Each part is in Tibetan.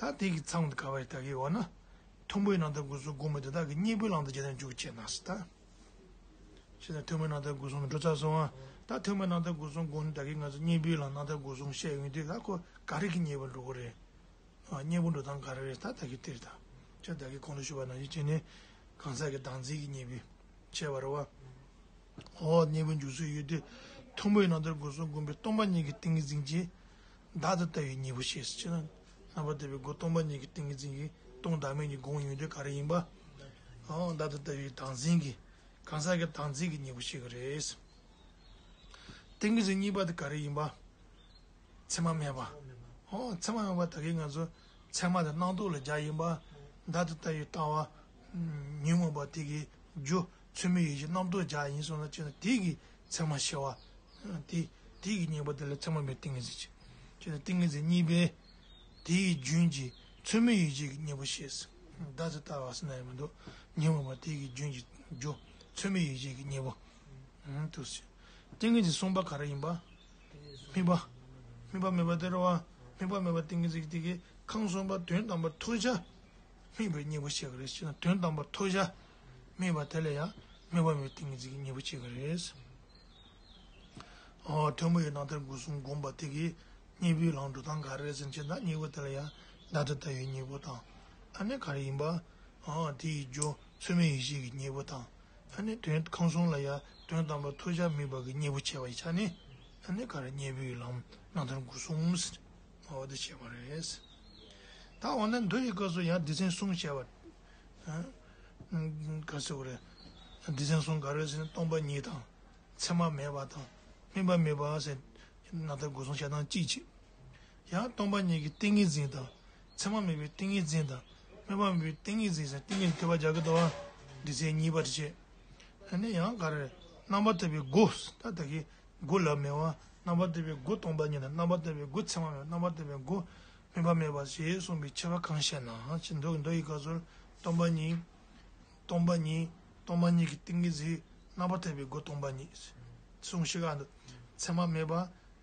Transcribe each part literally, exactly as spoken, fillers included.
ད་དེ་གི་མཚམས་དེ་ག་བ་རེད། ད་གི་འོ་ན། ཐུན་མོང་བའི་རྣམ་ཐར་སྒོ་གསུམ་སྒོམ་པ་དེ་དག་གི་གཉེན་པོའི་ལམ་དུ་ཇི་ལྟར་འཇུག་ཅེ་ན་ཟེར་ད། ཞེས་ན་ཐུན་མོང་རྣམ་ཐར་སྒོ་གསུམ་འགྲོ་ཚར་སོང་ང་། ད་ཐུན་མོང་རྣམ་ཐར་སྒོ་གསུམ་སྒོམ་ནི་ད་གི་ང་ཚོ་གཉེན་པོའི་ལམ་རྣམ་ཐར་སྒོ་གསུམ་བཤད་ཡོང་དུས་ད་ཁོ་ག་རེ་གི་གཉེན་པོ་འགྲོ་གི་རེད། ཨ། གཉེན་པོ་འགྲོ་སྟངས་ག་རེ་རེད། ད་ད་གི་དེ་རེད་ད། ཁྱོད་ད་གི་གོང་དུ་ཞུས་པ་ནང་བཞིན་བྱས་ནས་གང་ཟག་གི་བདག་འཛིན་གྱི་གཉེན་པོ་བྱས་པ་རེད་བ། འོ་གཉེན་པོ་འཇུག་སྲོལ་ཡོད་དུས། ཐུན་མོང་བའི་རྣམ་ཐར་སྒོ་གསུམ་སྒོམ་པའི་སྟོང་པ་ཉིད་ཀྱི་ཏིང་ངེ་འཛིན་གྱིས་བདག་ཏུ་ལྟ་བའི་གཉེན་པོ་བཤད་ཟེར་ན། རྣམ་པར་དག་པའི་སྒོ་སྟོང་པ་ཉིད་ཀྱི་ཏིང་ངེ་འཛིན་གྱིས་སྟོང་བདག་མེད་ཀྱི་སྒོམ་ཡོང་དུས་ག་རེ་ཡིན་པ། འོ་བདག་ཏུ་ལྟ་བའི་བདག་འཛིན་གྱི། གང་ཟག་གི་བདག་འཛིན་གྱི་གཉེན་པོ་བཤད་ཀྱི་རེད། ཏིང་ངེ་འཛིན་གཉིས་པ་དེ་ག་རེ་ཡིན་པ། མཚན་མ་མེད་པ། ཨོ་མཚན་མ་མེད་པ་ད་གིན་ང་ཚོ་མཚན་མ་དེ་རྣམ་རྟོག་ལ་སྦྱར་ཡིན་པ། བདག་ཏུ་ལྟ་བའི་ལྟ་བ། ཉོན་མོངས་པ་དེ་གི་རྒྱུ་ཚད་མེད་ཡེ་ཤེས་རྣམ་རྟོག་སྦྱར་ཡིན་སོང་ན་ཅི་ན་དེ་གི་མཚན་མ་ཤེས་པ། དེ་དེ་གི་གཉེན་པོ་དེ་ལ་མཚན་མ་མེད་ཏིང་ངེ་འཛིན་ཅེས། ཅི་ན་ཏིང་ངེ་འཛིན་གཉིས་པས། དེ་ཡི་རྒྱུན་གྱི་ཚད་མེད་ཡེ་ཤེས་ཀྱི་གཉེན་པོ་ཤེས། བདག་ཏུ་ལྟ་བ་ཟེར་ན་ཡང་མི་འདུག་ཉོན་མོངས་པ་དེ་གི་རྒྱུན་གྱི་རྒྱུ་ཚད་མེད་ཡེ་ཤེས་ཀྱི་གཉེན་པོ། ཨང་དུ་ཟེར། ཏིང་ངེ་འཛིན་གསུམ་པ་ག་རེ་ཡིན་པ། དམིགས་པ། དམིགས་པ་མེད་པ་དེ་རེད་བ། དམིགས་པ་མེད་པ་ཏིང་ངེ་འཛིན་དེ་གིས་ཁམས་གསུམ་པ་དོན་དམ་པར་ཐོབ་བྱ་དམིགས་པའི་གཉེན་པོ་བཤད་ཀྱི་རེད་ཟེར་ན། དོན་དམ་པར་ཐོབ་བྱ་དམིགས་པ་དེ་ལ་ཡང་དམིགས་པ་མེད་ཏིང་ངེ་འཛིན་གྱི་གཉེན་པོ་བཤད་ཀྱི་རེད། ཨོ་ཐུན་མོང་བའི་རྣམ་ཐར་སྒོ་གསུམ་སྒོམ་པ་དེ་གིས་གཉེན་པོའི་ལམ་འགྲོ་སྟངས་ག་རེ་རེད་ཟེར་ན། ཅི་ན་གཉེན་པོ་དེ་ལ་ཡང་བདག་ཏུ་ལྟ་བའི་གཉེན་པོ་དང་། ཨ་ནི་ག་རེ་ཡིན་པ། ཨོ་དེ་ཡི་རྒྱུ་ཚད་མེད་ཡེ་ཤེས་ཀྱི་གཉེན་པོ་དང་། ཨ་ནི་དོན་ཁམས་གསུམ་ལ་ཡང་དོན་དམ་པར་ཐོབ་བྱ་དམིགས་པ་གི་གཉེན་པོ་བྱས་པ་ཡི་ཆ་ནས། ཨ་ནི་ག་རེ་གཉེན་པོའི་ལམ་རྣམ་ཐར་སྒོ་གསུམ་ཟེར། ཨོ་དེ་བྱས་པ་རེད། ད་འོ་ན་མདོ་ཡི་སྐབས་སུ་ཡང་སྡེ་ཚན་གསུམ་བྱས་པ། ཨ་ག་ཟེར་བ་རེད། སྡེ་ཚན་གསུམ་ག་རེ་ཟེར་ན་སྟོང་པ་ཉིད་དང་། མཚན་མ་མེད་པ་དང་། དམིགས་པ་མེད་པ་ཟེར། རྣམ་ཐར་སྒོ་གསུམ་བྱེད་སྟངས་གཅིག་བྱས། ཡང་སྟོང་པ་ཉིད་ཀྱི་ཏིང་ངེ་འཛིན་དང་། མཚན་མ་མེད་པའི་ཏིང་ངེ་འཛིན་དང་། དམིགས་པ་མེད་པའི་ཏིང་ངེ་འཛིན་ཟེར། ཏིང་ངེ་འཛིན་ཐོས་པ་རྒྱག་གི་འདུག་བ། སྡེ་ཚན་གཉིས་པ་དེ་བྱས། ཨ་ནི་ཡང་ག་རེ། རྣམ་པར་ཐར་པའི་སྒོ། ད་ད་གི་སྒོ་ལ་མེད་པ། རྣམ་པར་ཐར་པའི་སྒོ་སྟོང་པ་ཉིད་དང་། རྣམ་པར་ཐར་པའི་སྒོ་མཚན་མ་མེད་པ། རྣམ་པར་ཐར་པའི་སྒོ་དམིགས་པ་མེད་པ་ཞེས་གསུངས་པའི་ཁྱད་པར་གང་བཤད་ན། ཅི་མདོ་མདོ་ཡི་སྐབས་སུ་སྟོང་པ་ཉིད། སྟོང་པ་ཉིད། སྟོང་པ་ཉིད་ཀྱི་ཏིང་ངེ་འཛིན། རྣམ་པར་ཐར་པའི་སྒོ་སྟོང་པ་ཉིད། གསུངས་ཤིག་ཨ་འདུག་མཚན་མ་མེད་པ།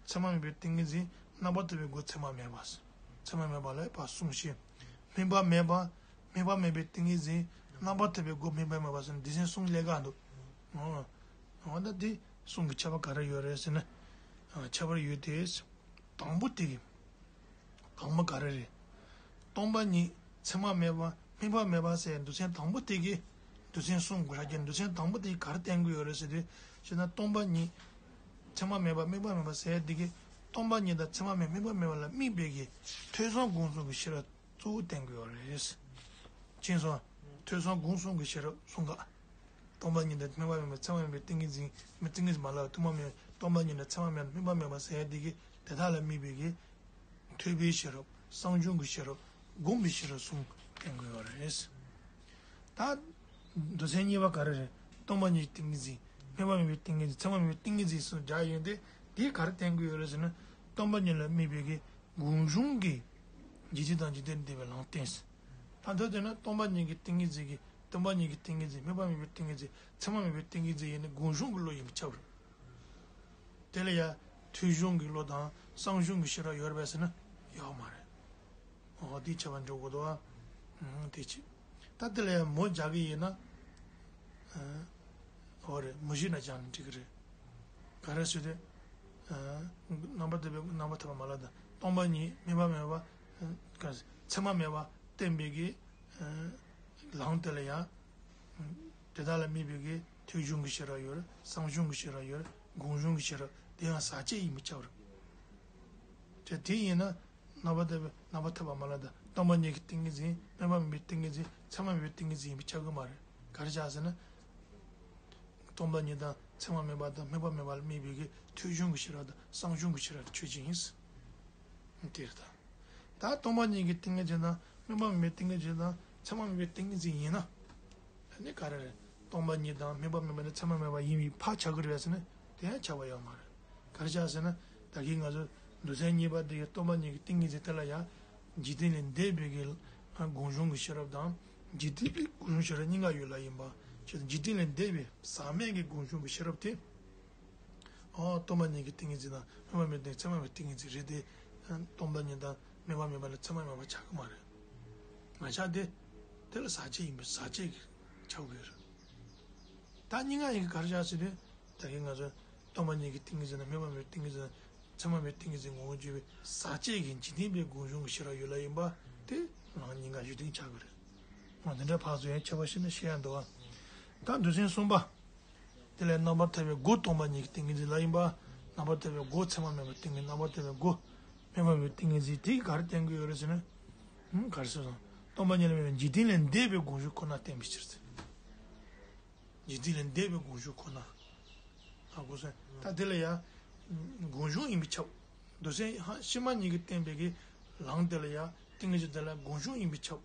མཚན་མ་མེད་པའི་ཏིང་ངེ་འཛིན། རྣམ་པར་ཐར་པའི་སྒོ་མཚན་མ་མེད་པ། མཚན་མ་མེད་པ་ལ་ཕར་གསུངས་ཤིག་དམིགས་པ་མེད་པ། དམིགས་པ་མེད་པའི་ཏིང་ངེ་འཛིན། རྣམ་པར་ཐར་པའི་སྒོ་དམིགས་པ་མེད་པ་ཟེར་ནས་སྡེ་ཚན་གསུམ་ལས་ཀ་འདུག་འོ་འོ་ད་འདི་གསུམ་གྱི་ཁྱད་པར་ག་རེ་ཡོད་རེད་ཟེར་ན། ཨ་ཁྱད་པར་ཡོད་དེ། དང་པོ་དེ་གི། དང་པོ་ག་རེ་རེད། སྟོང་པ་ཉིད། མཚན་མ་མེད་པ། དམིགས་པ་མེད་པ་ཟེར་མདོ་ཚན་དང་པོ་དེ་གི། མདོ་ཚན་གསུམ་དགོས་ར་ཀྱང་མདོ་ཚན་དང་པོ་དེ་གི་ག་རེ་བསྟན་གྱི་ཡོད་རེད་ཟེར་དུས། ཅི་ན་སྟོང་པ་ཉིད། མཚན་མ་མེད་པ། དམིགས་པ་མེད་པ་ཟེར་དེ་གི། སྟོང་པ་ཉིད་དང་མཚན་མ་མེད། དམིགས་པ་མེད་པ་ལ་དམིགས་པའི་གི། ཐོས་བསམ་སྒོམ་གསུམ་གྱི་ཤེས་རབ་གཙོ་བོ་བསྟན་གྱི་ཡོད་རེད། མཁྱེན་སོང་། ཐོས་བསམ་སྒོམ་གསུམ་གྱི་ཤེས་རབ་གསུམ་ཀ། སྟོང་པ་ཉིད་དང་དམིགས་པ་མེད་པ། མཚན་མ་མེད་པའི་ཏིང་ངེ་འཛིན། མི་ཏིང་ངེ་འཛིན་མ་ལབ། དུ་མ་མེད། སྟོང་པ་ཉིད་དང་མཚན་མ་མེད་པ། དམིགས་པ་མེད་པ་ཟེར་དེ་གི། དེ་དག་ལ་དམིགས་པའི་གི། ཐོས་པའི་ཤེས་རབ། བསམ་བྱུང་གི་ཤེས་རབ། སྒོམ་པའི་ཤེས་རབ་གསུམ་བསྟན་གྱི་ཡོད་རེད། ད། མདོ་ཚན་གཉིས་པ་ག་རེ་རེད། སྟོང་པ་ཉིད་ཀྱི་ཏིང་ངེ་འཛིན། དམིགས་པ་མེད་པའི་ཏིང་ངེ་འཛིན། མཚན་མ་མེད་པའི་ཏིང་ངེ་འཛིན་གསུམ་སྦྱར་ཡོང་དུས། དེ་ག་རེ་བསྟན་གྱི་ཡོད་རེད་ཟེར་ན། སྟོང་པ་ཉིད་ལ་དམིགས་པའི་གི། སྒོམ་བྱུང་གི། འཇིག་རྟེན་དང་འཇིག་རྟེན་ལས་འདས་པའི་ལམ་བསྟན། ད་མདོ་དེ་ན་སྟོང་པ་ཉིད་ཀྱི་ཏིང་ངེ་འཛིན་གྱི། སྟོང་པ་ཉིད་ཀྱི་ཏིང་ངེ་འཛིན། དམིགས་པ་མེད་པའི་ཏིང་ངེ་འཛིན། མཚན་མ་མེད་པའི་ཏིང་ངེ་འཛིན་ཡིན་ན་སྒོམ་བྱུང་གི་བློ་ཡིན་པས་ཁྱབ་རེད། དེ་ལ་ཡང་ཐོས་བྱུང་གི་བློ་དང་བསམ་བྱུང་གི་ཤེས་རབ་ཡོད་རེད་པས་ཟེར་ན་ཡོད་མ་རེད། འོ་དེ་ཁྱད་པར་འགྲོ་དགོས་འདུག་ཨ། ཨང་དེ་ཅི། ད་དེ་ལ་ཡང་མོ་རྒྱག་གི་ཡིན་ན། ཨ། འོ་རེད། མོ་གཞི་ན་སྦྱར་ན་འགྲིག་གི་རེད། ག་རེ་ཟེར་དུས། ཨ། རྣམ་པར་དག་པའི། རྣམ་པར་ཐར་པ་མ་ལ་དང་སྟོང་པ་ཉིད། དམིགས་པ་མེད་པ། ཨ། ག་རེ་ཟེར། མཚན་མ་མེད་པ་བསྟན་པའི་གི། ཨ། ལམ་དེ་ལ་ཡང་། དེ་དག་ལ་དམིགས་པའི་གི་ཐོས་བྱུང་གི་ཤེས་རབ་ཡོད་རེད། བསམ་བྱུང་གི་ཤེས་རབ་ཡོད་རེད། སྒོམ་བྱུང་གི་ཤེས་རབ་དེ་ཡང་ཟག་བཅས་ཡིན་པས་ཁྱབ་རེད། དེ་དེ་ཡིན་ན། རྣམ་པར་དག་པའི། རྣམ་པར་ཐར་པ་མ་ལ་དང་སྟོང་པ་ཉིད་ཀྱི་ཏིང་ངེ་འཛིན། དམིགས་པ་མེད་པའི་ཏིང་ངེ་འཛིན། མཚན་མ་མེད་པའི་ཏིང་ངེ་འཛིན་ཡིན་པས་ཁྱབ་ཀྱི་མ་རེད། ག་རེ་བྱས་ཟེར་ན། སྟོང་པ་ཉིད་དང་མཚན་མ་མེད་པ་དང་དམིགས་པ་མེད་པ་ལ་དམིགས་པའི་གི་ཐོས་བྱུང་གི་ཤེས་རབ་དང་བསམ་བྱུང་གི་ཤེས་རབ་ཆོས་ཅན་ཡིན། དེ་རེད་ད། ད་སྟོང་པ་ཉིད་ཀྱི་ཏིང་ངེ་འཛིན་དང་དམིགས་པ་མེད་པའི་ཏིང་ངེ་འཛིན་དང་མཚན་མ་མེད་པའི་ཏིང་ངེ་འཛིན་ཡིན་ན། ཨ་ནི་ག་རེ་རེད། སྟོང་པ་ཉིད་དང་དམིགས་པ་མེད་པ་ནི་མཚན་མ་མེད་པ་ཡིན་པས་ཕར་ཁྱབ་ཀྱི་རེད་ཟེར་ན་དེ་ཡང་ཁྱབ་པ་ཡོད་མ་རེད། ག་རེ་བྱས་ཟེར་ན། ད་གིན་ང་ཚོ་མདོ་ཚན་གཉིས་པ་དེ་གི་སྟོང་པ་ཉིད་ཀྱི་ཏིང་ངེ་འཛིན་དེ་ལ་ཡང་། འཇིག་རྟེན་ལས་འདས་པའི་གི་སྒོམ་བྱུང་གི་ཤེས་རབ་དང་། འཇིག་རྟེན་པའི་སྒོམ་བྱུང་ཤེས་རབ་གཉིས་ཀ་ཡོད་ལ་ཡིན་པ། ཅེས་འཇིག་རྟེན་ལས་འདས་པའི་ཟག་མེད་ཀྱི་སྒོམ་བྱུང་གི་ཤེས་རབ་དེ། ཨོ་སྟོང་པ་ཉིད་ཀྱི་ཏིང་ངེ་འཛིན་དང་དམིགས་པ་མེད་པའི་ཏིང་། མཚན་མ་མེད་པའི་ཏིང་ངེ་འཛིན་རེད་དེ། སྟོང་པ་ཉིད་དང་དམིགས་པ་མེད་པ་ལ་མཚན་མ་མེད་པ་ཆགས་ཀྱི་མ་རེད། ང་ཅག་དེ་དེ་ལ་ཟག་བཅས་ཡིན་པས་ཟག་བཅས་ཀྱི་ཆགས་ཀྱི་ཡོད་རེད། ད་སྙན་ངག་ཡིན་གྱི་ག་རེ་ཆགས་ཟེར་དུས་ད་གིན་ང་ཚོས་སྟོང་པ་ཉིད་ཀྱི་ཏིང་ངེ་འཛིན་དང་དམིགས་པ་མེད་པའི་ཏིང་ངེ་འཛིན་དང་མཚན་མ་མེད་ཏིང་ངེ་འཛིན་ངོ་བོ་འགྱུར་བའི་ཟག་བཅས་ཀྱི་འཇིག་རྟེན་པའི་སྒོམ་བྱུང་གི་ཤེས་རབ་ཡོད་ལ་ཡིན་པ་དེ་ལའང་སྙན་ངག་གཞུང་རྟེན་ཆགས་ཀྱི་རེད། འོ་དེ་འདྲ་ཕར་ཚུར་ཡང་ཁྱད་པར་ཤེས་ན་ཤེས་ཡ་འདུག་ཨ། ད་མདོ་ཚན་གསུམ་པ། དེ་ལས་རྣམ་པར་ཐར་པའི་སྒོ་སྟོང་པ་ཉིད་ཀྱི་ཏིང་ངེ་འཛིན་ལ་ཡིན་པ། རྣམ་པར་ཐར་པའི་སྒོ་མཚན་མ་མེད་པའི་ཏིང་ངེ་རྣམ་པར་ཐར་པའི་སྒོ་དམིགས་པ་མེད་པའི་ཏིང་ངེ་འཛིན་དེ་ག་རེ་བསྟན་གྱི་ཡོད་རེད་ཟེར་ན། ཧུམ་ག་རེ་ཟེར་སོང་། སྟོང་པ་ཉིད་ལ་དམིགས་པའི་འཇིག་རྟེན་ལས་འདས་པའི་སྒོམ་བྱུང་ཁོ་ན་བསྟན་པའི་ཕྱིར་ཟེར། འཇིག་རྟེན་ལས་འདས་པའི་སྒོམ་བྱུང་ཁོ་ན། ཧ་གོ་སོང་། ད་དེ་ལ་ཡང་། སྒོམ་བྱུང་ཡིན་པས་ཁྱབ། མདོ་ཚན་ཕྱི་མ་གཉིས་ཀྱིས་བསྟན་པའི་གི་ལམ་དེ་ལ་ཡང་ཏིང་ངེ་འཛིན་དེ་ལ་སྒོམ་བྱུང་ཡིན་པས་ཁྱབ།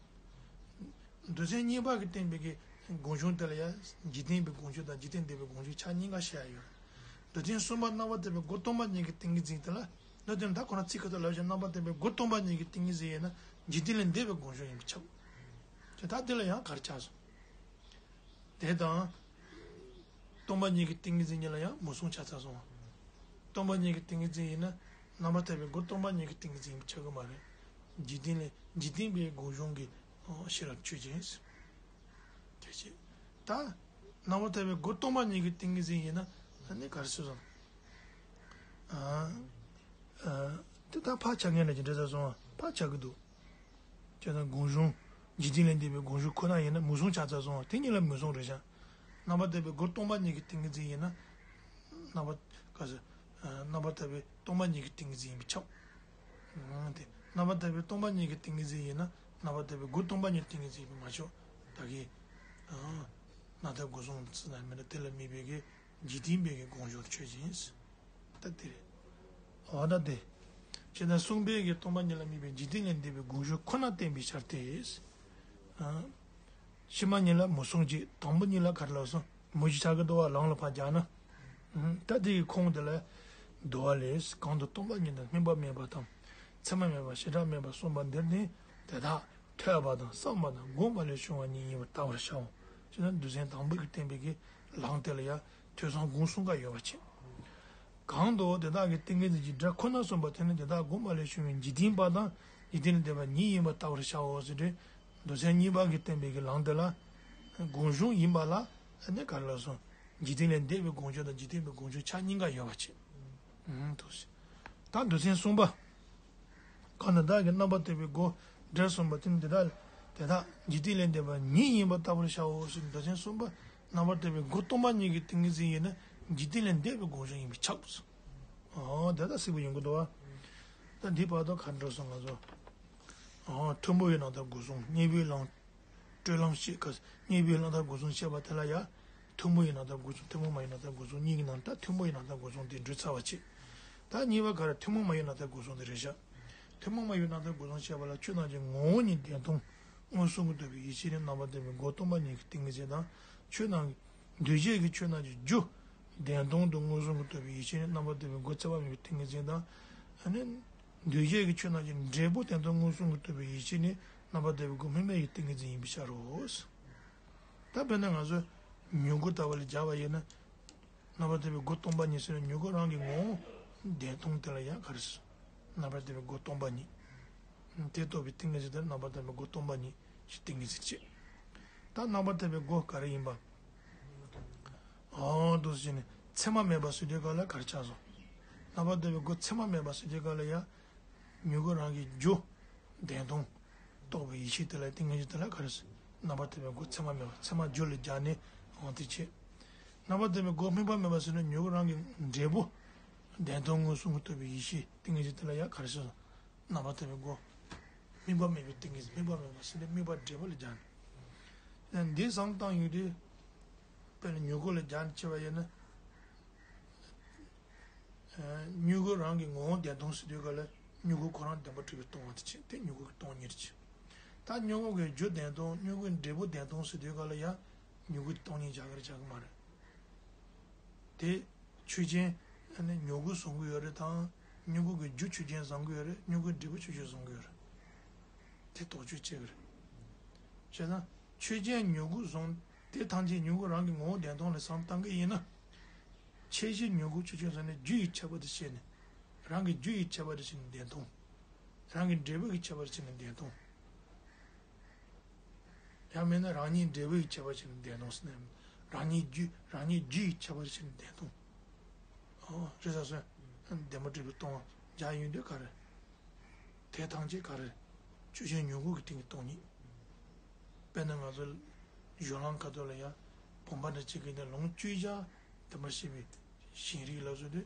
མདོ་ཚན་གཉིས་པ་གིས་བསྟན་པའི་གི་སྒོམ་བྱུང་དེ་ལ་ཡང་འཇིག་རྟེན་པའི་སྒོམ་བྱུང་དང་འཇིག་རྟེན་འདས་པའི་སྒོམ་བྱུང་ཆ་གཉིས་ཀ་བཤད་ཡོད། མདོ་ཚན་གསུམ་པ་རྣམ་པར་ཐར་པའི་སྒོ་སྟོང་པ་ཉིད་ཀྱི་ཏིང་ངེ་འཛིན་དེ་ལ། མདོ་དེ་ནི་ད་ཁོ་ན་ཚིག་ཁ་ཐུག་ལབ་བཞག་རྣམ་པར་ཐར་པའི་སྒོ་སྟོང་པ་ཉིད་ཀྱི་ཏིང་ངེ་འཛིན་ཡིན་ན་འཇིག་རྟེན་ལས་འདས་པའི་སྒོམ་བྱུང་ཡིན་པས་ཁྱབ། ཅེས་ད་དེ་ལ་ཡང་ག་རེ་ཆགས་སོང་། དེ་དང་། སྟོང་པ་ཉིད་ཀྱི་ཏིང་ངེ་འཛིན་གཉིས་ལ་ཡང་མུ་གསུམ་ཆགས་ཚར་སོང་། སྟོང་པ་ཉིད་ཀྱི་ཏིང་ངེ་འཛིན་ཡིན་ན། རྣམ་པར་ཐར་པའི་སྒོ་སྟོང་པ་ཉིད་ཀྱི་ཏིང་ངེ་འཛིན་ཡིན་པས་ཁྱབ་ཀྱི་མ་རེད། འཇིག་རྟེན་ལས་འཇིག་རྟེན་པའི་སྒོམ་བྱུང་གི་ཤེས་རབ་ཆོས་ཅན། དེ་བྱས། ད། རྣམ་པར་ཐར་པའི་སྒོ་སྟོང་པ་ཉིད་ཀྱི་ཏིང་ངེ་འཛིན་ཡིན་ན། ཨ་ནི་ག་རེ་ཟེར་སོང་། ཨ། ཨ། དེ་ད་ཕར་ཆགས་མཁན་ལ་ཅི་འདྲ་ཟེར་སོང་བ་ཕར་ཆགས་ཀྱི་འདུག་ཅེས་དང་སྒོམ་བྱུང་། འཇིག་རྟེན་ལས་འདས་པའི་སྒོམ་བྱུང་ཁོ་ན་ཡིན་ན་མུ་གསུམ་ཆགས་ཚར་སོང་བ་དེ་གཉིས་ལ་མུ་གསུམ་རེད་ཤག་རྣམ་པར་ཐར་པའི་སྒོ་སྟོང་པ་ཉིད་ཀྱི་ཏིང་ངེ་འཛིན་ཡིན་ན། རྣམ་པར། ག་ཟེར། རྣམ་པར་ཐར་པའི་སྟོང་པ་ཉིད་ཀྱི་ཏིང་ངེ་འཛིན་ཡིན་པས་ཁྱབ། ཨང་། དེ་རྣམ་པར་ཐར་པའི་སྟོང་པ་ཉིད་ཀྱི་ཏིང་ངེ་འཛིན་ཡིན་ན་རྣམ་པར་ཐར་པའི་སྒོ་སྟོང་པ་ཉིད་ཀྱི་ཏིང་ངེ་འཛིན་ཡིན་པས་མ་ཆོག་ད་གིན། ཨང་། རྣམ་ཐར་སྒོམ་བྱུང་ཟེར་ན་མི་འདྲ་དེ་ལ་དམིགས་པའི་གི་འཇིག་རྟེན་པའི་གི་སྒོམ་བྱུང་ཆོས་ཅན། ད་དེ་རེད། འོ་ད་དེ། ཅེས་དང་གསུམ་པའི་གི་སྟོང་པ་ཉིད་ལ་དམིགས་པའི་འཇིག་རྟེན་ལས་འདས་པའི་སྒོམ་བྱུང་ཁོ་ན་བསྟན་པའི་ཕྱིར་ཏེ། ཨ། ཕྱི་མ་གཉིས་ལ་མུ་གསུམ་གཅིག་དང་པོ་གཉིས་ལ་ག་རེ་ལབ་སོང་། མུ་བཞི་ཆགས་ཀྱི་འདུག་བ་ལམ་ལ་ཕར་སྦྱར་ན། ཨ། ད་དེ་ཡི་ཁུངས་དེ་ལ། འདུལ་བ་ལས་གང་དུ་སྟོང་པ་ཉིད་དང་དམིགས་པ་མེད་པ་དང་། མཚན་མ་མེད་པ་བྱེ་བྲག་མེད་པ་གསུངས་པ་འདིར་ནི་དེ་དག་ཐོས་པ་དང་བསམ་པ་དང་སྒོམ་པ་ལས་བྱུང་བ་ཉིད་ཡིན་པར་བལྟ་བར་བྱའོ། ཞེ་ན་མདོ་ཚན་དང་པོ་གིས་བསྟན་པའི་གི་ལམ་དེ་ལ་ཡང་ཐོས་བསམ་སྒོམ་གསུམ་ཀ་ཡོད་པ་བྱས། གང་དུ་དེ་དག་གི་ཏིང་ངེ་འཛིན་གྱི་སྒྲ་ཁོ་ན་གསུངས་པ་དེ་ནི་དེ་དག་སྒོམ་པ་ལས་བྱུང་བའི་འཇིག་རྟེན་པ་དང་འཇིག་རྟེན་ལས་འདས་པ་ཉིད་ཡིན་པར་བལྟ་བར་བྱའོ་ཟེར་ཏེ། མདོ་ཚན་གཉིས་པ་གིས་བསྟན་པའི་གི་ལམ་དེ་ལ། སྒོམ་བྱུང་ཡིན་པ་ལ་ཨ་ནི་ག་རེ་ལབ་སོང་། འཇིག་རྟེན་ལས་འདས་པའི་སྒོམ་བྱུང་དང་འཇིག་རྟེན་པའི་སྒོམ་བྱུང་ཆ་གཉིས་ཀ་ཡོད་པ་བྱས། ཨང་། འདུག་སེ། ད་མདོ་ཚན་གསུམ་པ། གང་དེ་དག་གི་རྣམ་པར་ཐར་པའི་སྒོ་སྒྲ་གསུངས་པ་དེ་ནི་དེ་དག་དེ་དག་འཇིག་རྟེན་ལས་འདས་པ་ཉིད་ཡིན་པར་བལྟ་བར་བྱའོ་ཞེས་མདོ་ཚན་གསུམ་པ་རྣམ་པར་ཐར་པའི་སྒོ་སྟོང་པ་ཉིད་ཀྱི་ཏིང་ངེ་འཛིན་ཡིན་ན་འཇིག་རྟེན་ལས་འདས་པའི་སྒོམ་བྱུང་ཡིན་པས་ཁྱབ། ཨོ་དེ་དག་གཟིགས་པ་ཡོང་གི་འདུག་བ། ད་འདི་བར་དུ་ག་འགྲོ་སོང་ང་ཚོ། ཨོ་ཐུན་མོང་བའི་རྣམ་ཐར་སྒོམ་གསུམ་གཉེན་པོའི་ལམ། སྤྲོད་ལམ་བཤད་ཀ་གཉེན་པོའི་རྣམ་ཐར་སྒོམ་གསུམ་བཤད་པ་དེ་ལ་ཡང་། ཐུན་མོང་བའི་རྣམ་ཐར་སྒོམ་གསུམ་ཐུན་མོང་མ་ཡིན་རྣམ་ཐར་སྒོམ་གསུམ་གཉིས་ཀྱི་ནང་ད་ཐུན་མོང་བའི་རྣམ་ཐར་སྒོམ་གསུམ་དེ་འགྲོ་ཚར་བ་བྱས། ད་གཉིས་པ་ག་རེ་ཐུན་མོང་མ་ཡིན་རྣམ་ཐར་སྒོམ་གསུམ་དེ་རེད་ཤག་ཐུན་མོང་མ་ཡིན་རྣམ་ཐར་སྒོམ་གསུམ་བཤད་པ་ལ་ཆོས་རྣམས་ཀྱི་ངོ་བོ་ཉིད་བདེན་སྟོང་མངོན་སུམ་གྱིས་རྟོགས་པའི་ཡེ་ཤེས་ནི་རྣམ་པར་ཐར་པའི་སྒོ་སྟོང་པ་ཉིད་ཀྱི་ཏིང་ངེ་འཛིན་དང་ཆོས་རྣམས་འདུས་བྱས་ཀྱི་ཆོས་རྣམས་ཀྱི་རྒྱུ་བདེན་སྟོང་དུ་མངོན་སུམ་གྱིས་རྟོགས་པའི་ཡེ་ཤེས་ནི་རྣམ་པར་ཐར་པའི་སྒོ་ཚད་པ་མེད་པའི་ཏིང་ངེ་འཛིན་དང་། ཨ་ནི། འདུས་བྱས་ཀྱི་ཆོས་རྣམས་ཀྱི་འབྲས་བུ་བདེན་སྟོང་མངོན་སུམ་གྱིས་རྟོགས་པའི་ཡེ་ཤེས་ནི་རྣམ་པར་ཐར་པའི་སྒོ་དམིགས་མེད་ཀྱི་ཏིང་ངེ་འཛིན་ཡིན་པའི་ཕྱིར་རོ། ད་དཔེར་ན་ང་ཚོས་མྱུ་གུ་ལྟ་བུ་ལ་སྦྱར་བ་ཡིན་ན། རྣམ་པར་ཐར་པའི་སྒོ་སྟོང་པ་ཉིད་ཟེར་ན་མྱུ་གུ་རང་གི་ངོ་བོ་བདེན་སྟོང་དེ་ལ་ཡང་ག་རེ་ཟེར། རྣམ་པར་ཐར་པའི་སྒོ་སྟོང་པ་ཉིད། དེ་རྟོགས་པའི་ཏིང་ངེ་འཛིན་དེ་རྣམ་པར་ཐར་པའི་སྒོ་སྟོང་པ་ཉིད་ཞེས་ཏིང་ངེ་འཛིན་བྱེད། ད་རྣམ་པར་ཐར་པའི་སྒོ་ག་རེ་ཡིན་པ། ཨོ་འདུག་སེ་བྱས་ནས་མཚན་མ་མེད་པ་ཟེར་དུས་སྐབས་ལ་ག་རེ་ཆགས་སོང་། རྣམ་པར་ཐར་པའི་སྒོ་མཚན་མ་མེད་པ་ཟེར་དུས་སྐབས་ལ་ཡང་། མྱུ་གུ་རང་གི་རྒྱུ། བདེན་སྟོང་། རྟོགས་པའི་ཡེ་ཤེས་དེ་ལ་ཏིང་ངེ་འཛིན་དེ་ལ་ག་རེ་ཟེར། རྣམ་པར་ཐར་པའི་སྒོ་མཚན་མ་མེད་པ་མཚན་མ་རྒྱུ་ལ་སྦྱར་ནས་འོང་དེ་བྱེད། རྣམ་པར་ཐར་པའི་སྒོ་དམིགས་པ་མེད་པ་ཟེར་ན་མྱུ་གུ་རང་གི་འབྲས་བུ། བདེན་སྟོང་མངོན་སུམ་གྱིས་རྟོགས་པའི་ཡེ་ཤེས་ཏིང་ངེ་འཛིན་དེ་ལ་ཡང་ག་རེ་ཟེར། རྣམ་པར་ཐར་པའི་སྒོ། དམིགས་པ་མེད་པའི་ཏིང་ངེ་འཛིན་དམིགས་པ་མེད་པ་ཟེར་ནས་དམིགས་པ་འབྲས་བུ་ལ་སྦྱར་ནས། འདི་བསམ་བཏང་ཡོང་དུས། དཔེར་ན་མྱུ་གུ་ལ་སྦྱར་ནས་བྱས་པ་ཡིན་ན། མྱུ་གུ་རང་གི་ངོ་བོ་བདེན་སྟོང་ཟེར་དུས་སྐབས་ལ་མྱུ་གུ་ཁོ་རང་བདེན་པར་གྲུབ་པའི་སྟོང་པ་དེ་བྱས་དེ་མྱུ་གུ་གི་སྟོང་ཉིད་བྱས། ད་མྱུ་གུ་གི་རྒྱུ་བདེན་སྟོང་མྱུ་གུའི་འབྲས་བུ་བདེན་སྟོང་ཟེར་དུས་སྐབས་ལ་ཡང་མྱུ་གུ་སྟོང་ཉིད་སྦྱར་གི་རེད་སྦྱར་གི་མ་རེད། དེ་ཆོས་ཅན་ནི་མྱུ་གུ་བཟུང་གི་ཡོད་རེད་དང་མྱུ་གུ་གི་རྒྱུ་ཆོས་ཅན་བཟུང་གི་ཡོད་རེད་མྱུ་གུའི་འབྲས་བུ་ཆོས་ཅན་བཟུང་གི་ཡོད་རེད། དེ་དོགས་གཅོད་བྱེད་ཀྱི་རེད། བྱས་ཙང་ཆོས་ཅན་མྱུ་གུ་བཟུང་དེ་ཐམས་ཅད་མྱུ་གུ་རང་གི་ངོ་བོ་བདེན་སྟོང་ལ་བསམ་བཏང་གི་ཡིན་ན། ཁྱད་གཞི་མྱུ་གུ་ཆོས་ཅན་བཟུང་ནས་རྒྱུ་ཡི་ཁྱད་པར་དུ་བྱས་ནས། རང་གི་རྒྱུ་ཡི་ཁྱད་པར་དུ་བྱས་ནས་བདེན་སྟོང་། རང་གི་འབྲས་བུ་གི་ཁྱད་པར་དུ་བྱས་ནས་བདེན་སྟོང་། ཡང་མིན་ན་རང་ཉིད་འབྲས་བུ་ཡི་ཁྱད་པར་ཕྱེ་ནས་བདེན་སྟོང་ཟེར་ན། རང་ཉིད་རྒྱུ་རང་ཉིད་རྒྱུ་ཡི་ཁྱད་པར་ཕྱེ་ནས་བདེན་སྟོང་། ཨོ་རེད་ས་སོན། བདེན་པར་གྲུབ་པའི་སྟོང་པ་སྦྱར་ཡོང་དུས་ག་རེ། དེ་ཐམས་ཅད་ག་རེ། ཆོས་ཅན་མྱུ་གུ་གི་སྟེང་གི་སྟོང་ཉིད། དཔེར་ན་ང་ཚོ་གཞུང་ལམ་ཁ་ཐོག་ལ་ཡ། བུམ་པ་འདྲ་གཅིག་གི་ནི་ལོངས་སྤྱོད་བྱ་བདེན་པར་ཤེས་པའི་ཞེན་རིག་ལ་སོགས་དུས་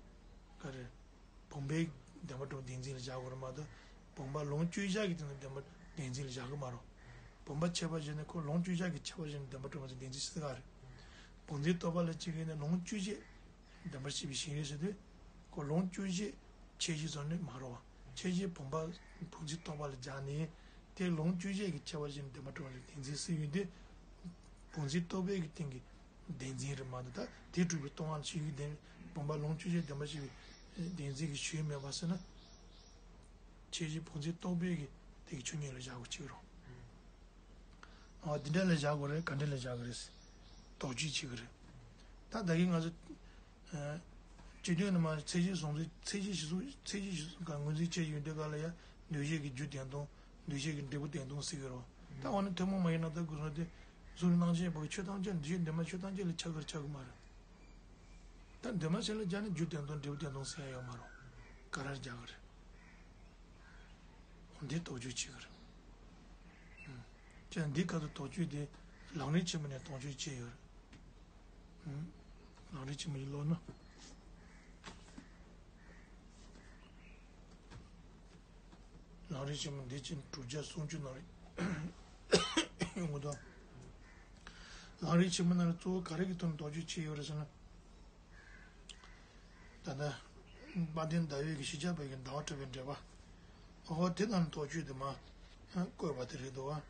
ག་རེ། བུམ་པའི་བདེན་པར་གྲུབ་བདེན་འཛིན་ལ་བཞག་དགོས་རེད་མ་གཏོགས། བུམ་པ་ལོངས་སྤྱོད་བྱ་གི་སྟེང་ན་བདེན་པ་བདེན་འཛིན་ལ་བཞག་གི་མ་རེད། བུམ་པ་ཁྱད་པར་བཞག་ནས་ཁོ་ལོངས་སྤྱོད་བྱ་གི་ཁྱད་པར་བཞག་ནས་བདེན་པར་གྲུབ་པ་ཚོ་བདེན་འཛིན་ཟེར་ག་རེད། བདེན་འཛིན་རྟོག་པ་ལ་གཅིག་གིས་ནི་ལོངས་སྤྱོད་བྱེད་བདེན་པར་ཤེས་པའི་ཞེན་རིག་ཟེར་དུས། ཁོ་ལོངས་སྤྱོད་བྱེད་ཁྱད་གཞི་ཙམ་ནི་མ་རེད་བ། ཁྱད་གཞི་བུམ་པ་བདེན་འཛིན་རྟོག་པ་ལ་སྦྱར་ནས། དེ་ལོངས་སྤྱོད་བྱེད་ཀྱི་ཁྱད་པར་བཞག་ནས་བདེན་པར་གྲུབ་པ་ལ་བདེན་འཛིན་ཟེར་ཡོང་དུས། བདེན་འཛིན་རྟོག་པའི་གི་སྟེང་གི་བདེན་འཛིན་རེད་མ་གཏོགས། ད་དེ་གྲུབ་པའི་སྟོང་པ་ལ་ཞིག་གི་བདེན། བུམ་པ་ལོངས་སྤྱོད་བྱེད་བདེན་པར་ཤེས་པའི་བདེན་འཛིན་གྱི་ཞུས་མེད་པ་ཟེར་ན། ཁྱད་གཞི་བདེན་འཛིན་རྟོག་པའི་གི་དེ་གི་ཆོས་ཉིད་ལ་བཞག་དགོས་ཀྱི་རེད། ཨོ་དེ་འདྲ་ལ་བཞག་དགོས་རེད། ག་འདྲ་ལ་བཞག་གི་རེད། དོགས་གཅོད་བྱེད་ཀྱི་རེད། ད་ད་གིན་ང་ཚོ་སྤྱི་དོན་ནི་མ་ཚད་གཞི་བཟུང་ཚུལ། ཚད་གཞི་གཞི་བཟུང་། ཚད་གཞི་གཞི་བཟུང་ག་ངོས་འཛིན་བྱས་ཡོང་དུས་ག་ལ་ཡ། འདུས་བྱས་ཀྱི་རྒྱུ་བདེན་སྟོང་། འདུས་བྱས་ཀྱི་འབྲས་བུ་བདེན་སྟོང་ཟེར་གྱི་རེད། ད་འོ་ན་ཐུན་མོང་མ་ཡིན་ན་ད་གོ་སོང་དེ། གཟུགས་ལ་སྣང་མཆེད་པོ་ཆོས་ཐམས་ཅད་འདུས་བྱས་འདུས་མ་ཆོས་ཐམས་ཅད་ལ་ཁྱབ་ཀྱི་རེད། ཁྱབ་ཀྱི་མ་རེད། ད་འདུས་མ་བྱས་ལ་སྦྱར་ན་རྒྱུ་བདེན་སྟོང་འབྲས་བུ་བདེན་སྟོང་ཟེར་ཡ་ཡོད་མ་རེད། ག་རེ་རྒྱག་གི་རེད། འོ་འདི་དོགས་གཅོད་བྱེད་ཀྱི་རེད། ཨུམ། ཅེས་འདི་སྐབས་སུ་དོགས་གཅོད་དེ་ལམ་རིམ་ཆེན་མོ་ནས་དོགས་གཅོད་བྱས་ཡོད་རེད། ཨུམ། ལམ་རིམ་ཆེན་མོ་ཡིན་ཀློག་ན། ལམ་རིམ་ཆེན་མོ་འདི་ཕྱིན་དྲུག་བརྒྱ་སུམ་ཅུ་ནང་རེད། ཡོང་གི་འདུག་ལམ་རིམ་ཆེན་མོ་ནང་ལ་གཙོ་བོ་ག་རེ་གི་ཐོག་ནས་དོགས་གཅོད་བྱས་ཡོད་རེད་ཟེར་ན། ད་ལྟ་དཔལ་ལྡན་ཟླ་འོད་ཀྱི་ཞི་བྱ་བའི་གི་ཟླ་བ་གྲགས་པའི་འགྲེལ་པ། ཨོ་དེ་ནང་དོགས་གཅོད་དེ་མ་བཀོད་པ་དེ་རེད་འདུག་བ།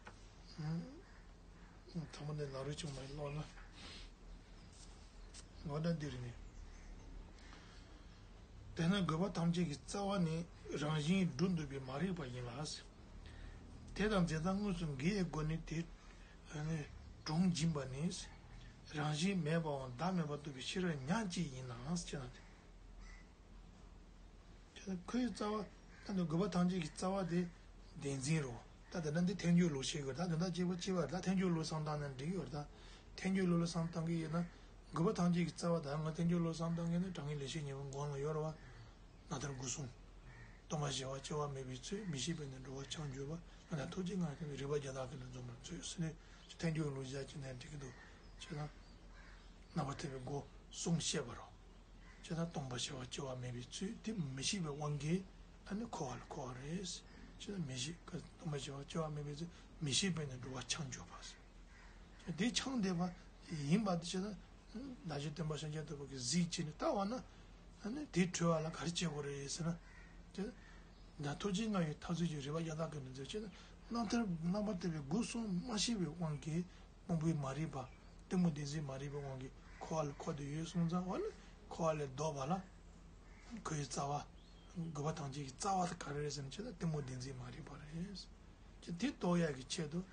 ཐ་མ་འདི་ལམ་རིམ་ཆུང་མ་ཡིན་ཀློག་ན། ངོ་ད་འདི་རེད་ནི། དེས་ན་དགོས་པ་ཐམས་ཅད་ཀྱི་རྩ་བ་ནི་རང་བཞིན་སྒྲུབ་འདོད་པའི་མ་རིག་པ་ཡིན་ལ། དེ་དང་འཛིན་སྟངས་དངོས་སུ་འགལ་བའི་སྒོ་ནས་དེ་གྲོང་འབྱིན་པ་ནི། རང་བཞིན་མེད་པའམ་བདག་མེད་པར་རྟོགས་པའི་ཤེས་རབ་ཉག་གཅིག་ཡིན་ནའང་ཞེ་ན། དེ་ཁོའི་རྩ་བ། ད་འདི་དགོས་པ་ཐམས་ཅད་ཀྱི་རྩ་བ་དེ་བདེན་འཛིན་རོ། ད་དེ་ན་འདི་ཐལ་འགྱུར་ལུགས་བཤད་དགོས། ད་དེ་འདྲ་སྐྱེས་བུ་སྐྱེ་བ་ད་ཐལ་འགྱུར་ལུགས་བསམ་བཏང་ན་འགྲིག་གི་ཡོད་རེད། ད་ཐལ་འགྱུར་ལུགས་ལ་བསམ་བཏང་གི་ཡོད་ན། དགོས་པ་ཐམས་ཅད་ཀྱི་རྩ་བ་ད་ང་ཐལ་འགྱུར་ལུགས་བསམ་བཏང་གི་ན་དྲང་ངེས་ལེགས་བཤད་སྙིང་པོ་མགོ་ལ་ཡོད་རེད་བ། རྣམ་ཐར་དགུ་གསུམ། སྟོང་པ་ཞི་བ་སྐྱེ་བ་མེད་པའི་ཚུལ། མི་ཤེས་པས་ནི་འགྲོ་བ་འཆིང་གྱུར་པ། རྣམ་ཐར་ཐུགས་རྗེ་མངའ་ཐང་རིགས་པ་བརྒྱ་དག་གིས་ནི་འཛུམ་པར་མཛོད་ཟེར་ནས་ཐལ་འགྱུར་ལུགས་བཞག་གི་ན་འགྲིག་གི་འདུག་ཅེ་ན། རྣམ་པར་ཐར་པའི་སྒོ་གསུམ་བཤད་པ་རོ། ཅེ་ན་སྟོང་པ་ཞི་བ་སྐྱེ་བ་མེད་པའི་ཚུལ་དེ་མི་ཤེས་པའི་དབང་གིས་ཨ་ནི་འཁོར་བ་ལ་འཁོར་བ་རེད། ཅེ་ན་མི་ཤེས་ཀ་སྟོང་པ་ཞི་བ་སྐྱེ་བ་མེད་པའི་ཚུལ་མི་ཤེས་པས་ནི་འགྲོ་བ་འཆིང་གྱུར་པ་ཟེར། དེ་འཆིང་བསྡད་པ་ཡིན་པ་དེ་ཅེ་ན། བདག་གཞན་བསྟན་པ་ཤཱཀྱ་ཐུབ་པ་གིས་གཟིགས་བྱས་ནས་ལྟ་བ་ན། ཨ་ནི་དེ་གྲོལ་བ་ལ་ག་རེ་བྱེད་དགོས་རེད་ཟེར་ན། དེ། ད་ཐུགས་རྗེ་མངའ་བའི་ཐབས་ཚུལ་གྱི་རིགས་པ་བརྒྱ་དག་གིས་ནི་མཛོད་ཅེ་ན། རྣམ་ཐར་རྣམ་པར་ཐར་པའི་སྒོ་གསུམ་མ་ཤེས་པའི་དབང་གིས། དབང་པོའི་མ་རིག་པ། གཏི་མུག་བདེན་འཛིན་མ་རིག་པའི་དབང་གིས་འཁོར་བ་ལ་འཁོར་བསྡད་ཡོད་སོང་ཙང་བ་ནི་འཁོར་བ་ལས་ལྡོག་པ་ལ། ཁོའི་རྩ་བ། དགོས་པ་ཐམས་ཅད་ཀྱི་རྩ་བ་དེ་ག་རེ་རེད་ཟེར་ན་ཅེ་ན་གཏི་མུག་བདེན་འཛིན་མ་རིག་པ་རེད། ཅེས་དེ་རྟོགས་ཡག་གི་ཆེད་དུ།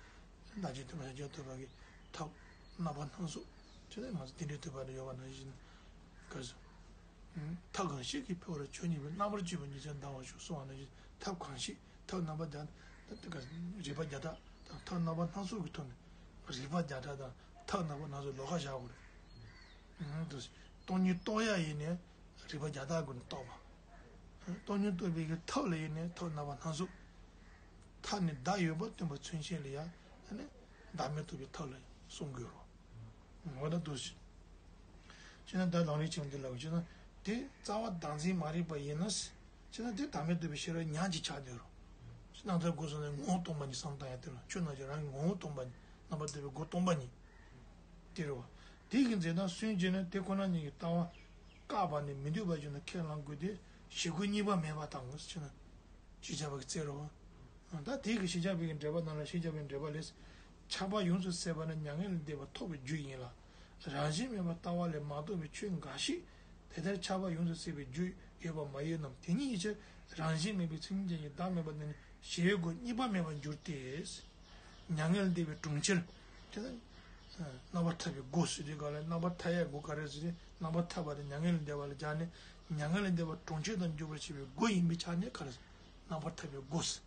བདག་གཞན་བསྟན་པ་ཤཱཀྱ་ཐུབ་པ་གི་ཐབས་རྣམ་པ་སྣ་ཚོགས། ཅེས་ནས་ང་ཚོ་རྟེན་འབྲེལ་ཐོས་པ་ལ་ཡོད་པ་ནང་བཞིན། ག་ཚོད། ཐབས་གང་ཞིག་གིས་འཕེལ་བར་ཆོས་ཉིད་པའི། རྣམ་པར་དཔྱོད་པའི་ཉིན་མཚན་འདའ་བར་ཤོག་གསུངས་པ་ནང་བཞིན་ཐབས་གང་ཞིག་ཐབས་རྣམ་པ་བརྒྱ། ད་ལྟ་ག་རིགས་པ་བརྒྱ་ཕྲག་དང་ཐབས་རྣམ་པ་སྣ་ཚོགས་ཀྱི་ཐོག་ནས་རིགས་པ་བརྒྱ་ཕྲག་དང་ཐབས་རྣམ་པ་སྣ་ཚོགས་ལོགས་ཀ་བཞག་དགོས་རེད། སྟོང་ཉིད་རྟོགས་ཡ་ཡིན་ནའི་རིགས་པ་བརྒྱ་ཕྲག་ཀུན་ནས་རྟོགས་པ། སྟོང་ཉིད་རྟོགས་པའི་གི་ཐབས་ལ་ཡིན་ནའི་ཐབས་རྣམ་པ་སྣ་ཚོགས། མཐའ་ནས་བདག་ཡོད་པར་སྟོན་པ་མཚོན་བྱེད་ལ་ཡང་ཨ་ནི་བདག་མེད་རྟོགས་པའི་ཐབས་ལ་གསུང་དགོས་རོ། འོ་ད་འདུག་སེ། ཅེ་ན་ད་ལམ་རིམ་ཆེན་པོ་འདི་ལ་ཅེ་ན་དེ་རྩ་བ་བདག་འཛིན་མ་རིག་པ་ཡིན་ན། ཅེ་ན་དེ་བདག་མེད་རྟོགས་པའི་ཤེས་རབ་ཉག་གཅིག་ཆགས་བསྡད་རོ། རྣམ་ཐར་སྒོ་གསུམ་ནས་ངོ་བོ་སྟོང་པ་ཉིད་བསམ་བཏང་ཡ་དེ་ལ་ཆོས་རྣམས་ཀྱི་རང་གི་ངོ་བོ་སྟོང་པ་ཉིད་རྣམ་པར་རྟོག་པའི་སྒོ་སྟོང་པ་ཉིད། དེ་རེད་བ། དེ་གི་འཛིན་སྟངས་སུན་འབྱིན་ནས་དེ་ཁོ་ན་ཉིད་ཀྱི་ལྟ་བ་བཀག་པ་ནི་མི་འདོད་པ་བྱུང་ན་ཁས་བླང་དགོས་ཏེ་ཞི་རྒོལ་གཉིས་པ་མེད་པ་དང་ངོ་ཟེར་ན། ཞི་བྱ་བ་གི་རྩེ་རེད་བ། ད་དེ་གི་ཞི་བྱ་བའི་གི་འགྲེལ་པ་ནང་ལ་ཞི་བྱ་བའི་འགྲེལ་པ་ལས། ཆགས་པ་ཡོངས་སུ་ཟད་པ་ནི་མྱ་ངན་ལས་འདས་པ་ཐོབ་པའི་རྒྱུ་ཡིན་ལ། རང་བཞིན་མེད་པར་ལྟ་བ་ལས་མ་རྟོགས་པའི་ཆོས་འགའ་ཞིག་དེ་ལྟར་ཆགས་པ་ཡོངས་སུ་ཟད་པའི་རྒྱུ་ཡོད་པ་མ་ཡིན་ནམ། དེ་ཉིད་ཀྱི་ཕྱིར་རང་བཞིན་མེད་པའི་མཚན་ཉིད་ཀྱི་བདག་མེད་པ་ནི་ཞི་བའི་སྒོ་གཉིས་པ་མེད་པར་འགྱུར་ཏེ། མྱ་ངན་ལས་འདས་པའི་གྲོང་ཁྱེར། དེ་ནི། རྣམ་པར་ཐར་པའི་སྒོ་ཟེར་དུས་ག་ལ་རྣམ་པར་ཐར་ཡའི་སྒོ་ག་རེ་ཟེར་ཏེ་རྣམ་པར་ཐར་པ་དེ་མྱ་ངན་ལས་འདས་པ་ལ་སྦྱར་ནས་མྱ་ངན་ལས་འདས་པ་གྲོང་ཁྱེར་དུ་འགྱུར་བར་བྱེད་པའི་སྒོ་ཡིན་པའི་ཆ་ནས་ག་རེ་ཟེར་རྣམ་པར་ཐར་པའི་སྒོ་ཟེར།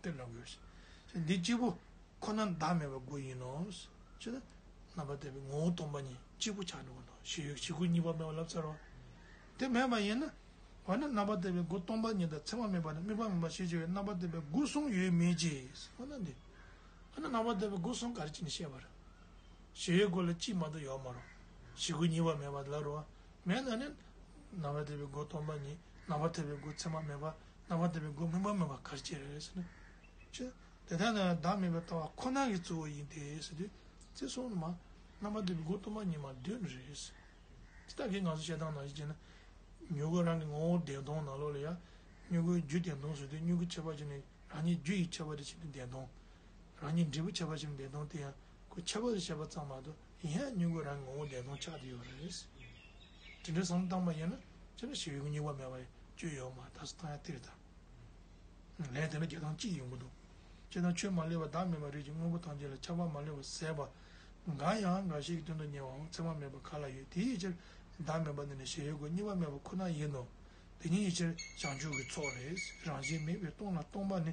དེ་ལབ་དགོས་ཤིང་། འདི་གཅིག་པུ། ཁོ་ན་བདག་མེད་པའི་སྒོ་ཡིན་ནོ། ཅེ་ན། རྣམ་པར་དག་པའི་ངོ་བོ་སྟོང་པ་ཉིད་གཅིག་པུ་ཆགས་འགྲོ་བ་དང་ཞི་བའི་ཞི་དགུ་གཉིས་པ་མེད་པ་ལབ་ཚར་བ། དེ་མེད་པ་ཡིན་ན། འོ་ན་རྣམ་པར་དག་པའི་སྒོ་སྟོང་པ་ཉིད་དང་མཚན་མ་མེད་པ་དང་དམིགས་པ་མེད་པ་ཞེས་བྱ་བའི་རྣམ་པར་དག་པའི་སྒོ་གསུམ་ཡོད་མེད་ཅེས། འོ་ན་འདི། འོ་ན་རྣམ་པར་དག་པའི་སྒོ་གསུམ་ག་རེ་བྱས་ནས་བཤད་པ་རེད། ཞི་བའི་སྒོ་ལ་གཅིག་མ་གཏོགས་ཡོད་མ་རེད། ཞི་དགུ་གཉིས་པ་མེད་པ་ལ་རོ། མེད་ན་ནི། རྣམ་པར་དག་པའི་སྒོ་སྟོང་པ་ཉིད། རྣམ་པར་དག་པའི་སྒོ་མཚན་མ་མེད་པ། རྣམ་པར་དག་པའི་སྒོ་དམིགས་པ་མེད་པ་ག་རེ་བྱས་རེད་ཟེར་ན། ཅེ། དེ་ལྟར་ན་བདག་མེད་པའི་ལྟ་བ་ཁོ་ན་གི་གཙོ་བོ་ཡིན་ཏེ་ཟེར་དུས། ཚེ་གསུམ་མ། རྣམ་པར་དག་པའི་སྒོ་སྟོང་པ་ཉིད་མ་འདོད་ནི་རེད། དེ་ལྟ་གི་ང་ཚོ་བཤད་སྟངས་ནང་བཞིན་བྱས་ན། མྱུ་གུ་རང་གི་ངོ་བོ་བདེན་སྟོང་ནང་ལོགས་ལ་ཡང་། མྱུ་གུའི་རྒྱུ་བདེན་སྟོང་ཟེར་དུས་མྱུ་གུ་ཁྱད་པར་ཕྱེ་ནས་རང་ཉིད་རྒྱུ་ཡི་ཁྱད་པར་དེ་ཕྱེ་ནས་བདེན་སྟོང་། རང་ཉིད་འབྲས་བུ་ཁྱད་པར་ཕྱེ་ནས་བདེན་སྟོང་དེ་ཡང་ཁོ་ཁྱད་པར་དུ་བཤད་པ་ཙམ་མ་གཏོགས་ཡིན་ཡང་མྱུ་གུ་རང་གི་ངོ་བོ་བདེན་སྟོང་ཆགས་བསྡད་ཡོད་རེད། དེ་འདྲའི་བསམ་བློ་བཏང་པ་ཡིན་ན་ཅེ་ན་ཞི་བའི་སྒོ་གཉིས་པ་མེད་པ་བཅོས་ཡོད་མ་རེད། ད་སུ་བཏང་ཡ་དེ་རེད་ད། ལན་དེ་ལ་རྒྱག་སྟངས་གཅིག་ཡོང་གི་འདུག་ཅེ་ན་ཆོས་མ་ལུས་པ་བདག་མེད་པ་རིགས་ཀྱི་དངོས་པོ་ཐམས་ཅད་ལ་ཁྱབ་པ་མ་ལུས་པ་ཟད་པ། འགའ་ཡང་འགའ་ཞིག་གི་དོན་དུ་ཉེ་བའམ་མཚན་མ་མེད་པ་ག་ལ་ཡོད། དེའི་ཕྱིར་བདག་མེད་པ་འདི་ནི་ཞི་བའི་སྒོ་གཉིས་པ་མེད་པ་ཁོ་ན་ཡིན་ནོ། དེ་ཉིད་ཡིན་ཕྱིར་བྱང་ཆུབ་ཀྱི་ཚོགས་རེད། རང་བཞིན་མེད་པའི་སྟོང་ལ་སྟོང་པ་ནི་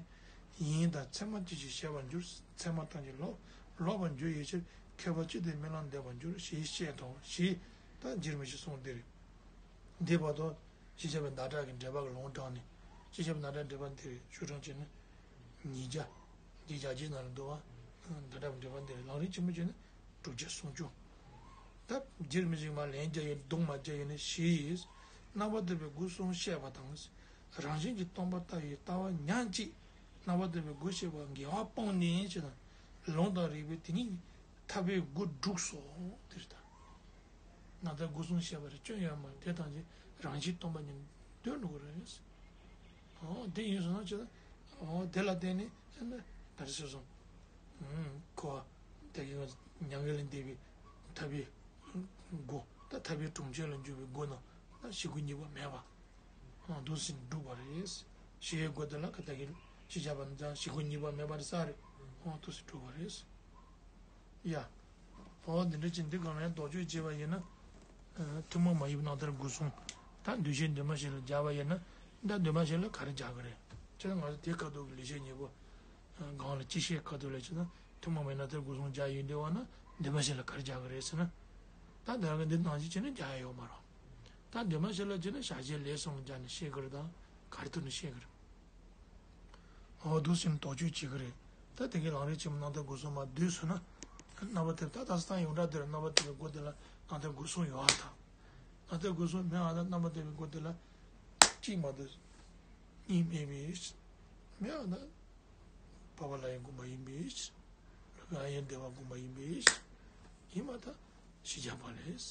ཡིན་དང་མཚན་མ་ཅི་ཞིག་བྱས་པར་འགྱུར། མཚན་མ་ཐམས་ཅད་ལོག་ལོག་པར་འགྱུར་ཡིན་ཕྱིར་མཁས་པ་ཅི་སྟེ་རྨི་ལམ་འདས་པར་འགྱུར་ཞེས་བཤད་དོ། ཞེས་ད་རྗེ་རིན་པོ་ཆེས་གསུངས་འདིར། འདི་བར་དུ་སྤྱི་ཁྱབ་པའི་ཟླ་གྲགས་ཀྱི་འགྲེལ་པ་གི་ལུང་དྲངས་ནས། སྤྱི་ཁྱབ་པའི་ཟླ་གྲགས་འགྲེལ་པ་འདིར་ཤོག་གྲངས་བྱས་ན། ཉིས་བརྒྱ། འདི་བརྒྱ་བརྒྱད་ནང་ལ་འདུག་བ། ཟླ་གྲགས་ཀྱི་འགྲེལ་པ་འདིར་ལམ་རིམ་ཆེན་མོ་བྱས་ན་དྲུག་བརྒྱ་སུམ་ཅུ། ད་རྗེ་རིན་པོ་ཆེས་མར་ལན་བརྒྱབ་ཡོད། གདུང་མ་བརྒྱབ་ཡོད་ནས་ཞི་ཡིས། རྣམ་པར་དག་པའི་སྒོ་གསུམ་བཤད་པ་དང་། རང་བཞིན་གྱིས་སྟོང་པར་ལྟ་བའི་ལྟ་བ་ཉག་གཅིག་རྣམ་པར་དག་པའི་སྒོ་བཤད་པ་འགལ་བ་སྤངས་ནས་ཅེ་ན། ལུང་དང་རིགས་པས་དེ་ཉིད་ཐར་པའི་སྒོ་དྲུག་སོ། དེ་རེད་ད། རྣམ་དག་སྒོ་གསུམ་བཤད་པ་རེད། སྐྱོན་ཡོད་མ་རེད། དེ་དང་ཅི་རང་བཞིན་སྟོང་པ་ཉིད་འདོད་འགྲོ་གི་རེད། འོ་དེ་ཡིན་སོང་ན་ཅི་ད། འོ་དེ་ལ་བརྟེན་ནས་ད་རེ་ཟེར་སོང་། ཁོ་དེ་གི་མྱ་ངན་ལས་འདས་པའི་ཐར་པའི་སྒོ་ད་ཐར་པའི་གྲོང་ཁྱེར་ལ་འཇུག་པའི་སྒོ་ནང་ད་ཞི་སྒོ་གཉིས་པ་མེད་པ། འདུག་སེ་སྒྲུབ་པ་རེད། ཞི་བའི་སྒོ་དེ་ལ་ཁ་ད་གི་ཅི་བྱ་བ་ནི་ད་ཞི་སྒོ་གཉིས་པ་མེད་པ་རེད་ས་རེད། འདུག་སེ་སྒྲུབ་པ་རེད། ཡ། འོ་འདི་འདྲ་ཅིག་འདི་གང་ལ་ཡང་དོགས་གཅོད་བྱས་པ་ཡིན་ན། ཐུན་མོང་མ་ཡིན་པའི་རྣམ་ཐར་སྒོ་གསུམ། ད་འདུས་བྱས་འདུས་མ་བྱས་ལ་སྦྱར་བ་ཡིན་ན། ད་འདུས་མ་བྱས་ལ་ག་རེ་སྦྱར་གི་རེད། ཅེ་ན་ང་ཚོ་དེ་ཁ་ཐུག་གི་ལེགས་བཤད་སྙིང་པོ། སྒང་ལ་སྤྱི་བཤད་ཁ་ཐུག་ལ་བྱས་ན་ཐུན་མོང་མ་ཡིན་རྣམ་ཐར་སྒོ་གསུམ་སྦྱར་ཡོང་དུས་བ་ན་འདུས་མ་བྱས་ལ་ག་རེ་སྦྱར་གི་རེད་ཟེར་ན། ད་འདི་རང་གི་འདི་ནང་བཞིན་བྱས་ན་སྦྱར་ཡ་ཡོད་མ་རེད། ད་འདུས་མ་བྱས་ལ་བྱས་ན་བྱ་བྱེད་ལས་གསུམ་སྦྱར་ནས་བཤད་གི་རེད་དང་ག་རེ་ཐུག་ནས་བཤད་གི་རེད། འོ་འདུག་སེ་དོགས་གཅོད་བྱེད་ཀྱི་རེད། ད་དེ་གའི་ལམ་རིམ་ཆེན་མོ་རྣམ་ཐར་སྒོ་གསུམ་མར་བསྡུས་སོང་ན། རྣམ་པར་དག་ད་ད་ས་ཡོངས་གྲགས་དེར་རྣམ་པར་དག་པའི་སྒོ་དེ་ལ་རྣམ་ཐར་སྒོ་གསུམ་ཡོད་ཨ་ད། རྣམ་ཐར་སྒོ་གསུམ་མེད་ཨ་ད་རྣམ་པར་དག་པའི་སྒོ་དེ་ལ་གཅིག་མ་གཏོགས་གཉིས་མེད་པའི་མེད་ཨ་ད། འཕགས་པ་ལྷ་ཡི་དགོངས་པ་ཡིན་པའི་ཕྱིར། ལྷ་ཡི་བདེ་བ་དགོངས་པ་ཡིན་པའི་ཕྱིར། ཡིན་མ་ད་ཞི་བྱ་བ་ལས།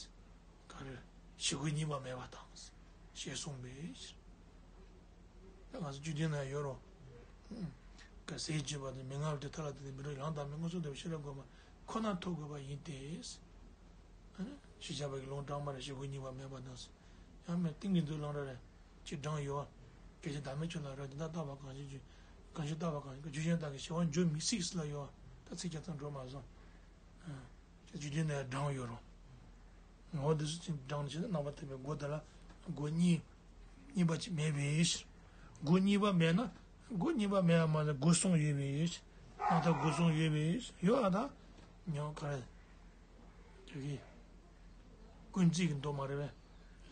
ག་རེ། ཞི་སྒོ་གཉིས་པ་མེད་པ་དང་། ཞེས་གསུངས་པའི་ཕྱིར། ད་ང་ཚོ་བཅུད་ལྡན་ན་ཡོད་རོ། ཀ་ཟས་བཅུ་པ་དང་མི་མངའ་བ་དེ་ཐ་ལ་དེ་ནི་མི་རོ་ཡང་དག་མི་མངོན་སུམ་དུ་ཤེས་རབ་སྒོམ་པ་ཁོ་ན་ཐོབ་དགོས་པ་ཡིན་ཏེ། ཞི་བྱ་བ་གི་ལུང་དྲངས་པ་རེད། ཞི་སྒོ་གཉིས་པ་མེད་པ་དང་། ཡང་མེད་ཏིང་ངེ་འཛིན་ལམ་ར་རེད། ཅིག་དྲངས་ཡོད། སྐད་ཅིག་བདག་མེད་ཆོས་ལ་རོ་འདི་དག་བརྟག་པ་གང་ཞིག་བརྗོད། གང་ཞིག་བརྟག་པ་གང་ཞིག་རྒྱུ་གཞན་དག་གི་ཞི་བ་འཇོམས་མི་སྲིད་ལ་ཡོད། ད་ཚིག་རྒྱག་ཙམ་འགྲོ་མ་སོང་། ཅེས་བཅུད་ལྡན་ན་དྲངས་ཡོད་རུང་། ངོ་བོ་འདི་ཚོ་ཅིག་དྲངས་ནས་བྱས་ན་རྣམ་པར་དག་པའི་སྒོ་དེ་ལ་སྒོ་གཉིས། གཉིས་པ་ཅིག་མེད་པའི་ཕྱིར། སྒོ་གཉིས་པ་མེད་ན་སྒོ་གཉིས་པ་མེད་པ་མ་ཟད་སྒོ་གསུམ་ཡོད་པའི་ཕྱིར། རྣམ་ཐར་སྒོ་གསུམ་ཡོད་པའི་ཕྱིར་ཡོད་ཨ་ད། ཉོ་ག་རེ། དེ་གི། ཀུན་རྫོབ་ཀྱི་མདོ་མ་རེད་པས།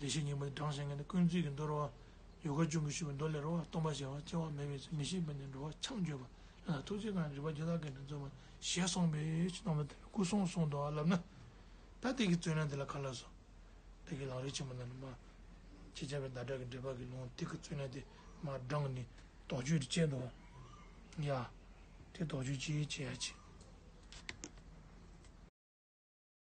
ལེགས་བཤད་སྙིང་པོ་དེ་དྲངས་བཞག་མཁན་དེ་ཀུན་རྫོབ་ཀྱི་མདོ་རེད་བ། ཡོ་ག་བཅུ་གིས་ཞུས་པའི་མདོ་ལས་རེད་བ། སྟོང་པ་ཞི་བ་སྐྱེ་བ་མེད་པའི་ཚུལ་མི་ཤེས་པས་ནི་འགྲོ་བ་འཁྱམས་འགྱོད་པ། ཡང་ཐུགས་རྗེ་གང་རིག་པ་བརྒྱ་དག་གིས་ནི་རྫོགས་པ་ཞེས་གསུངས་པའི་ཕྱིར་རྣམ་པར་དག་པའི་སྐུ་གསུམ་གསུངས་འདུག་ཨ་ལབ་ན། ད་དེ་གི་རྩོད་ལན་དེ་ལ་ག་ལ་སོང་། དེ་གི་ལམ་རིམ་ཆེན་མོ་ནང་ནས་མ། ཁྱེད་ཅག་པའི་ཟླ་གྲགས་ཀྱི་འགྲེལ་པ་གི་ལུང་དེ་གི་རྩོད་ལན་དེ་མ་དྲངས་ནས་དོགས་གཅོད་དེ་བྱས་འདུག་ཨ། ཡ། དེ་དོགས་གཅོད་ཅིག་བྱེད་ཡ་ཅིག